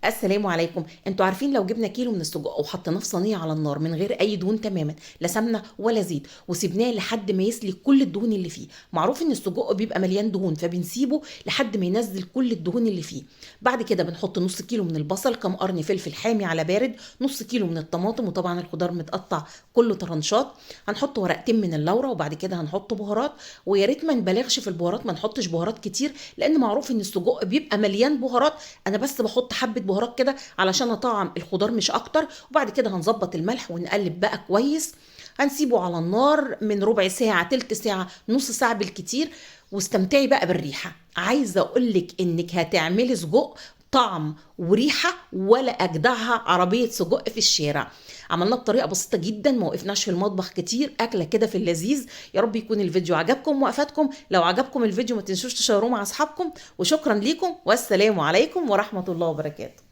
السلام عليكم. انتوا عارفين لو جبنا كيلو من السجق وحطيناه في صينية على النار من غير اي دهون تماما، لا سمنه ولا زيت، وسيبناه لحد ما يسلي كل الدهون اللي فيه، معروف ان السجق بيبقى مليان دهون فبنسيبه لحد ما ينزل كل الدهون اللي فيه. بعد كده بنحط نص كيلو من البصل، كام قرن فلفل حامي على بارد، نص كيلو من الطماطم، وطبعا الخضار متقطع كله طرنشات. هنحط ورقتين من اللورة، وبعد كده هنحط بهارات، ويا ريت ما نبالغش في البهارات، ما نحطش بهارات كتير لان معروف ان السجق بيبقى مليان بهارات. انا بس بحط حبه بهارات كده علشان اطعم الخضار مش اكتر. وبعد كده هنظبط الملح ونقلب بقى كويس. هنسيبه على النار من ربع ساعة، تلت ساعة، نص ساعة بالكتير، واستمتعي بقى بالريحه. عايزه اقولك انك هتعملي سجق طعم وريحه ولا اجدعها عربية سجق في الشارع. عملناه بطريقة بسيطة جدا، ما وقفناش في المطبخ كتير، اكله كده في اللذيذ. يا رب يكون الفيديو عجبكم وافادكم. لو عجبكم الفيديو ما تنسوش تشيروه مع اصحابكم، وشكرا ليكم، والسلام عليكم ورحمة الله وبركاته.